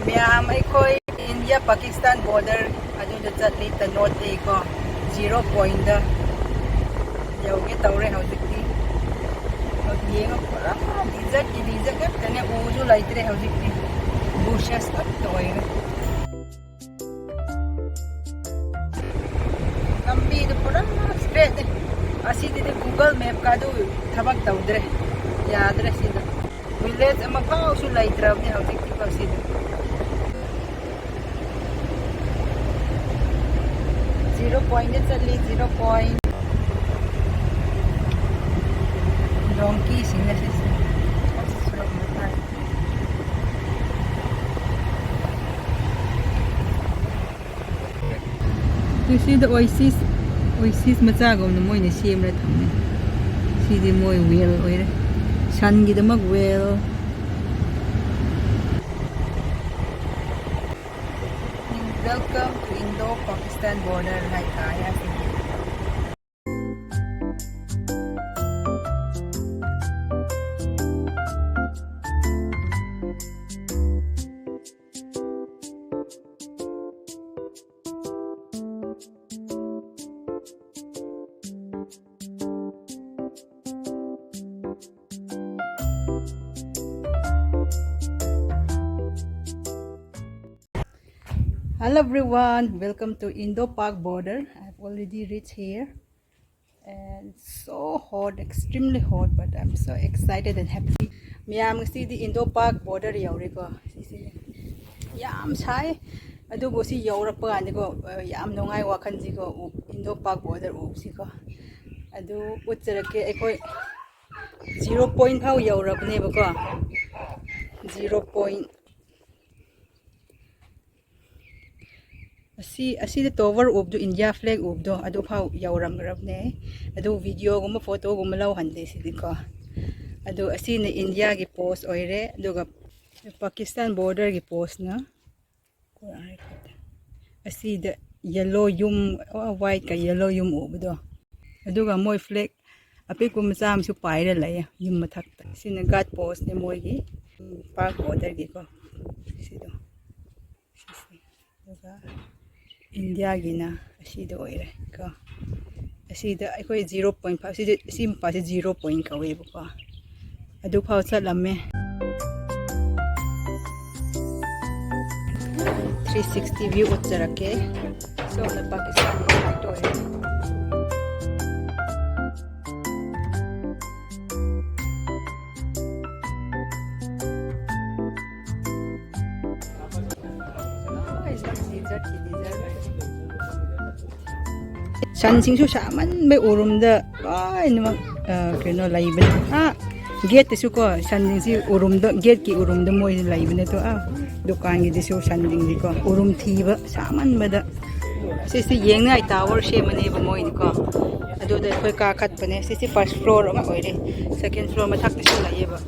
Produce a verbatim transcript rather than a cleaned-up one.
ꯃꯌꯥꯝ ꯑꯩꯈꯣꯏ India Pakistan border ꯑꯗꯨꯗ ꯆꯠꯂꯤ, ꯇꯅꯣꯠ ꯂꯩꯀꯣ, ꯖꯤꯔꯣ ꯄꯣꯏꯟꯗ ꯌꯧꯒꯦ ꯇꯧꯔꯦ ꯍꯧꯖꯤꯛꯇꯤ꯫ ꯌꯦꯡꯉꯣ, ꯄꯨꯔꯥ ꯗꯤꯖꯔꯠꯀꯤ ꯗꯤꯖꯔꯠ ꯉꯥꯛꯇꯅꯦ, ꯎꯁꯨ ꯂꯩꯇ꯭ꯔꯦ ꯍꯧꯖꯤꯛꯇꯤ, ꯕꯨꯁꯦꯁ ꯈꯛꯇ ꯑꯣꯏꯔꯦ꯫ ꯂꯝꯕꯤꯗꯨ ꯄꯨꯔꯥ ꯁ꯭ꯇ꯭ꯔꯦꯠꯅꯦ꯫ ꯑꯁꯤꯗꯗꯤ ꯒꯨꯒꯜ ꯃꯦꯞꯀ ꯑꯗꯨ ꯊꯕꯛ ꯇꯧꯗ꯭ꯔꯦ, ꯌꯥꯗ꯭ꯔꯦ ꯁꯤꯗ꯫ ꯚꯤꯂꯦꯖ ꯑꯃꯐꯥꯎꯁꯨ ꯂꯩꯇ꯭ꯔꯕꯅꯦ ꯍꯧꯖꯤꯛꯇꯤ ꯁꯤꯗ꯫ ꯖꯤꯔꯣ ꯄꯣꯏꯟꯗ ꯆꯠꯂꯤ, ꯖꯤꯔꯣ ꯄꯣꯏꯟ꯫ ꯗꯣꯡꯀꯤꯁꯤꯡꯅ ꯁꯤꯁꯦ ꯁꯣꯔꯣꯛ ꯃꯇꯥꯏ꯫ ꯑꯗꯨ ꯁꯤꯗ ꯑꯣꯏꯁꯤꯁ, ꯑꯣꯏꯁꯤꯁ ꯃꯆꯥꯒꯨꯝꯅ ꯃꯣꯏꯅ ꯁꯦꯝꯔ ꯊꯝꯃꯦ꯫ ꯁꯤꯗꯤ ꯃꯣꯏ ꯋꯦꯜ ꯑꯣꯏꯔꯦ, ꯁꯟꯒꯤꯗꯃꯛ well. Welcome to Indo-Pakistan border ꯍꯥꯏ ꯇꯥꯏ ꯑꯁꯤꯗꯤ꯫ Hello everyone, welcome to Indo-Pak border. I've already reached here. And so hot, extremely hot, but I'm so excited and happy. ꯃꯌꯥꯝ ꯉꯁꯤꯗꯤ Indo-Pak border ꯌꯧꯔꯦꯀꯣ꯫ ꯁꯤꯁꯦ ꯌꯥꯝ ꯁꯥꯏ, ꯑꯗꯨꯕꯨ ꯁꯤ ꯌꯧꯔꯛꯄ ꯀꯥꯟꯗꯀꯣ, ꯑ, ꯌꯥꯝ ꯅꯨꯡꯉꯥꯏ ꯋꯥꯈꯜꯁꯤꯀꯣ꯫ ꯎ-, Indo-Pak border ꯎꯕꯁꯤꯀꯣ꯫ ꯑꯗꯨ ꯎꯠꯆꯔꯛꯀꯦ꯫ ꯑꯩꯈꯣꯏ ꯖꯤꯔꯣ ꯄꯣꯏꯟ ꯐꯥꯎ ꯌꯧꯔꯕꯅꯦꯕꯀꯣ꯫ Zero point. ꯑꯁꯤ, ꯑꯁꯤꯗ ꯇꯣꯋꯔ ꯎꯕꯗꯣ, ꯏꯟꯗꯤꯌꯥ ꯐ꯭ꯂꯦꯒ ꯎꯕꯗꯣ, ꯑꯗꯨꯐꯥꯎ ꯌꯧꯔꯝꯈ꯭ꯔꯕꯅꯦ꯫ ꯑꯗꯨ ꯚꯤꯗꯤꯑꯣꯒꯨꯝꯕ, ꯐꯣꯇꯣꯒꯨꯝꯕ ꯂꯧꯍꯟꯗꯦ ꯁꯤꯗꯤꯀꯣ꯫ ꯑꯗꯨ ꯑꯁꯤꯅ ꯏꯟꯗꯤꯌꯥꯒꯤ ꯄꯣꯁ ꯑꯣꯏꯔꯦ, ꯑꯗꯨꯒ ꯄꯥꯀꯤꯁꯇꯥꯟ ꯕꯣꯔꯗꯔꯒꯤ ꯄꯣꯁꯅ ꯑꯁꯤꯗ ꯌꯦꯜꯂꯣ ꯌꯨꯝ, ꯋꯥꯏꯠꯀ ꯌꯦꯜꯂꯣ ꯌꯨꯝ ꯎꯕꯗꯣ, ꯑꯗꯨꯒ ꯃꯣꯏ ꯐ꯭ꯂꯦꯒ ꯑꯄꯤꯛꯄ ꯃꯆꯥ ꯑꯃꯁꯨ ꯄꯥꯏꯔ ꯂꯩꯌꯦ ꯌꯨꯝ ꯃꯊꯛꯇ꯫ ꯁꯤꯅ ꯒꯥꯔꯗ ꯄꯣꯁꯅꯦ ꯃꯣꯏꯒꯤ, ꯎꯝ, ꯄꯥꯛ ꯕꯣꯔꯗꯔꯒꯤꯀꯣ꯫ ꯁꯤꯗꯣ ꯑꯗꯨꯒ ꯏꯟꯗꯤꯌꯥꯒꯤꯅ ꯑꯁꯤꯗ ꯑꯣꯏꯔꯦ ꯀꯣ꯫ ꯑꯁꯤꯗ ꯑꯩꯈꯣꯏ ꯖꯤꯔꯣ ꯄꯣꯏꯟ ꯐꯥꯏꯚ, ꯁꯤꯗ, ꯁꯤ ꯃꯄꯥꯁꯤ ꯖꯤꯔꯣ ꯄꯣꯏꯟ ꯀꯧꯋꯦꯕꯀꯣ꯫ ꯑꯗꯨꯐꯥꯎ ꯆꯠꯂꯝꯃꯦ꯫ ꯊ꯭ꯔꯤ ꯁꯤꯛꯁꯇꯤ ꯚ꯭ꯌꯨ ꯎꯠꯆꯔꯛꯀꯦ꯫ ꯁꯣꯝꯅ ꯄꯥꯀꯤꯁꯇꯥꯟꯒꯤ ꯁꯥꯏꯠ ꯑꯣꯏꯔꯦ꯫ ꯁꯟꯁꯤꯡꯁꯨ ꯁꯥꯃꯟꯕꯩ ꯎꯔꯨꯝꯗ ꯂꯣꯏꯅꯃꯛ, ꯑ, ꯀꯩꯅꯣ ꯂꯩꯕꯅꯤ꯫ ꯑꯥ, ꯒꯦꯠꯇꯁꯨ ꯀꯣ, ꯁꯟꯁꯤꯡꯁꯤ ꯎꯔꯨꯝꯗ, ꯒꯦꯠꯀꯤ ꯎꯔꯨꯝꯗ ꯃꯣꯏ ꯂꯩꯕꯅꯦ꯫ ꯑꯗꯣ, ꯑꯥ, ꯗꯨꯀꯥꯟꯒꯤꯗꯨꯁꯨ ꯁꯟꯁꯤꯡꯗꯤꯀꯣ, ꯎꯔꯨꯝ ꯊꯤꯕ ꯁꯥꯃꯟꯕꯗ꯫ ꯁꯤꯁꯤ ꯌꯦꯡꯅꯉꯥꯏ ꯇꯥꯋꯔ ꯁꯦꯝꯃꯅꯦꯕ ꯃꯣꯏꯅꯀꯣ꯫ ꯑꯗꯨꯗ ꯑꯩꯈꯣꯏ ꯀꯥꯈꯠꯄꯅꯦ꯫ ꯁꯤꯁꯤ ꯐꯥꯔꯁ ꯐ꯭ꯂꯣꯔ ꯑꯃ ꯑꯣꯏꯔꯦ꯫ ꯁꯦꯀꯦꯟ ꯐ꯭ꯂꯣꯔ ꯃꯊꯛꯇꯁꯨ ꯂꯩꯌꯦꯕ꯫